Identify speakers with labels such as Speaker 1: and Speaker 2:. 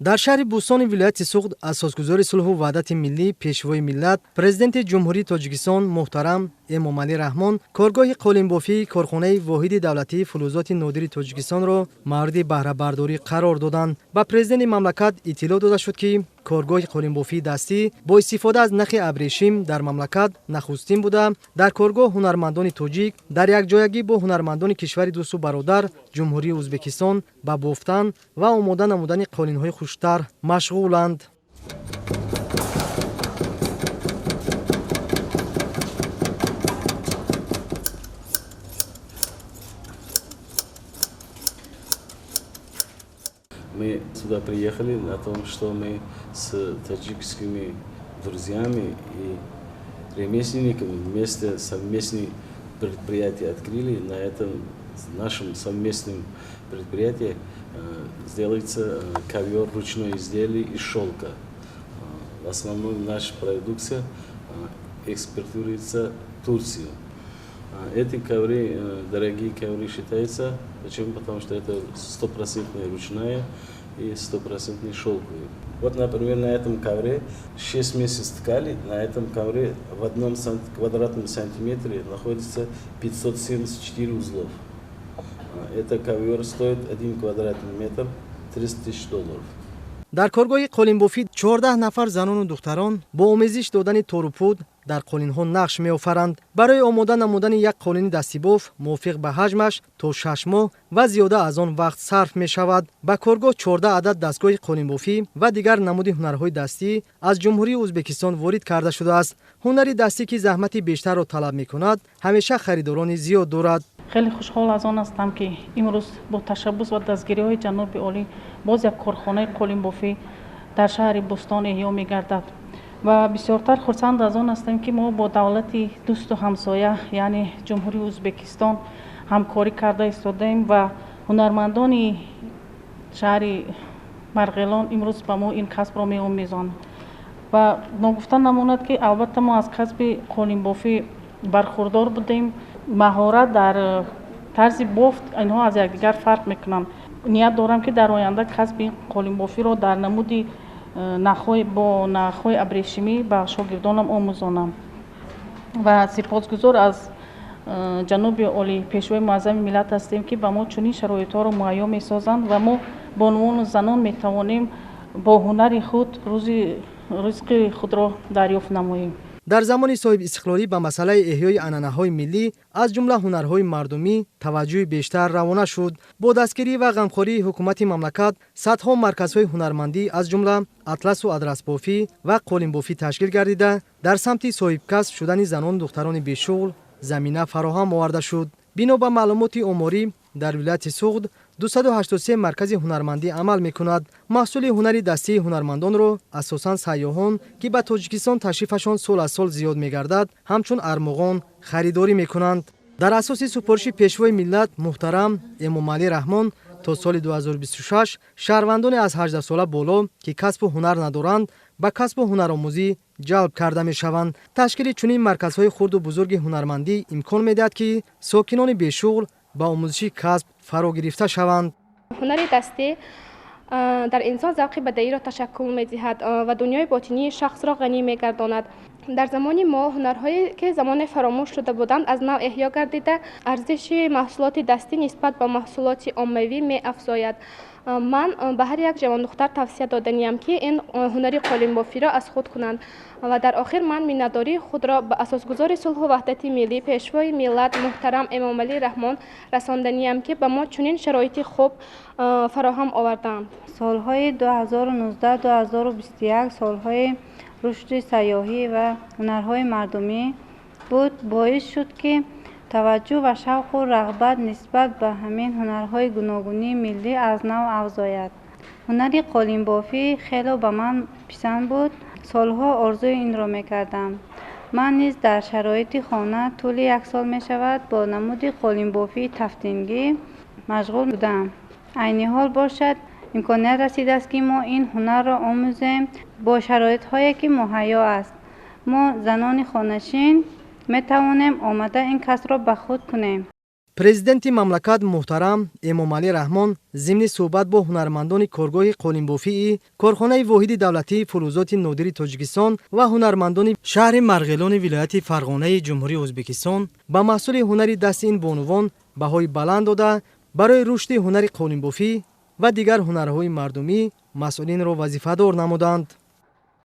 Speaker 1: Дар шаҳри Бӯстони вилояти Суғд асосгузори сулҳу ваҳдати миллӣ, пешвои миллат, президенти Ҷумҳурии Тоҷикистон муҳтарам Эмомалӣ Раҳмон коргоҳи қолинбофии корхонаи воҳиди давлатии фулузоти нодири Тоҷикистонро мавриди баҳрабардорӣ қарор доданд. Ба президенти мамлакат иттилоъ дода шуд, ки коргоҳи қолинбофии дастӣ бо истифода аз нахи абрешим дар мамлакат нахустин буда, дар коргоҳ ҳунармандони тоҷик дар якҷоягӣ бо ҳунармандони кишвари дӯсту бародар Ҷумҳурии Ӯзбекистон ба бофтан ва омода намудани қолинҳои хуштар машғуланд.
Speaker 2: Мы сюда приехали на том, что мы с таджикскими друзьями и ремесленниками вместе совместные предприятия открыли. На этом нашем совместном предприятии сделается ковер ручной изделий из шелка. В основном наша продукция экспортируется в Турцию. Эти ковры, дорогие ковры считаются. Почему? Потому что это стопроцентная ручная и стопроцентный шелковый. Вот, например, на этом ковре 6 месяцев ткали, на этом ковре в одном квадратном сантиметре находится 574 узлов. Это ковер стоит 1 квадратный метр 300 тысяч долларов.
Speaker 1: Дар коргоҳи қолинбофӣ 14 нафар занону духтарон бо омезиш додани торупуд дар қолинҳо нақш меофаранд. Барои омода намудани як қолини дастибоф мувофиқ ба ҳаҷмаш то 6 моҳ ва зиёда аз он вақт сарф мешавад. Ба коргоҳ 14 адад дастгоҳи қолинбофӣ ва дигар намуди ҳунарҳои дастӣ аз Ҷумҳурии Ӯзбекистон ворид карда шудааст. Ҳунари дастӣ, ки заҳмати бештарро талаб мекунад, ҳамеша харидорони зиёд дорад.
Speaker 3: Хеле хушҳол аз он ҳастам, ки имрӯз бо ташаббус ва дастгириҳои ҷаноби олӣ боз як корхонаи қолинбофӣ дар шаҳри Бӯстон эҳё мегардад ва бисёртар хурсанд аз он ҳастем, ки мо бо давлати дӯсту ҳамсоя, яъне Ҷумҳурии Ӯзбекистон, ҳамкорӣ карда истодаем ва ҳунармандони шаҳри Марғелон имрӯз ба мо ин касбро меомӯзонанд. Ва ногуфта намонад, ки албатта мо аз касби қолинбофӣ бархурдор будем. Маҳорат дар тарзи бофт инҳо аз якдигар фарқ мекунанд. Ният дорам, ки дар оянда касби қолинбофиро дар намуди нахҳои бо нахҳои абрешимӣ ба шогирдонам омӯзонам ва сипосгузор аз ҷаноби олӣ, пешвои муаззами миллат ҳастем, ки ба мо чунин шароитҳоро муҳайё месозанд ва мо бонувону занон метавонем бо ҳунари худ рӯзи ризқи худро дарёфт намоем.
Speaker 1: Дар замони соҳибистиқлолӣ ба масъалаи эҳёи анъанаҳои миллӣ, аз ҷумла ҳунарҳои мардумӣ, таваҷҷӯҳи бештар равона шуд. Бо дастгирӣ ва ғамхории ҳукумати мамлакат садҳо марказҳои ҳунармандӣ, аз ҷумла атласу адрасбофӣ ва қолинбофӣ ташкил гардида, дар самти соҳибкасб шудани занону духтарони бешуғл замина фароҳам оварда шуд. Бино ба маълумоти оморӣ, дар вилояти Суғд 283 маркази ҳунармандӣ амал мекунад. Маҳсули ҳунари дастии ҳунармандонро асосан сайёҳон, ки ба Тоҷикистон ташрифашон сол аз сол зиёд мегардад, ҳамчун армуғон харидорӣ мекунанд. Дар асоси супориши пешвои миллат муҳтарам Эмомалӣ Раҳмон то соли 2026 шаҳрвандоне аз 18 сола боло, ки касбу ҳунар надоранд, ба касбу ҳунаромӯзӣ ҷалб карда мешаванд. Ташкили чунин марказҳои хурду бузурги ҳунармандӣ имкон медиҳад, ки сокинони бешуғл ба омӯзиши касб фаро гирифта шаванд.
Speaker 4: Ҳунари дастӣ дар инсон завқи бадеиро ташаккул медиҳад ва дунёи ботинии шахсро ғанӣ мегардонад. Дар замони мо ҳунарҳое, ки замоне фаромӯш шуда буданд, аз нав эҳё гардида, арзиши маҳсулоти дастӣ нисбат ба маҳсулоти оммавӣ меафзояд. Ман ба ҳар як ҷавондухтар тавсия доданиям, ки ин ҳунари қолинбофиро аз худ кунанд. Ва дар охир ман миннатдории худро ба асосгузори сулҳу ваҳдати миллӣ, пешвои миллат муҳтарам Эмомалӣ Раҳмон расонданиям, ки ба мо чунин шароити хуб фароҳам овардаанд.
Speaker 5: Солҳои 2019-2021 солҳои рушди сайёҳӣ ва ҳунарҳои мардумӣ буд, боис шуд, ки таваҷҷӯҳ ва шавқу рағбат нисбат ба ҳамин ҳунарҳои гуногунии миллӣ аз нав афзояд. Ҳунари қолинбофӣ хело ба ман писанд буд, солҳо орзуи инро мекардам. Ман низ дар шароити хона тӯли як сол мешавад бо намуди қолинбофии тафтингӣ машғул будам. Айни ҳол бошад, имконият расидааст, ки мо ин ҳунарро омӯзем. Бо шароитҳое, ки муҳайё аст, мо занони хонашин метавонем омада ин касбро ба худ кунем.
Speaker 1: Президенти мамлакат муҳтарам Эмомалӣ Раҳмон зимни суҳбат бо ҳунармандони коргоҳи қолинбофии корхонаи воҳиди давлатии фулӯзоти нодири Тоҷикистон ва ҳунармандони шаҳри Марғилони вилояти Фарғонаи Ҷумҳурии Ӯзбекистон ба маҳсули ҳунари дасти ин бонувон баҳои баланд дода, барои рушди ҳунари қолинбофӣ ва дигар ҳунарҳои мардумӣ масъулинро вазифадор намуданд.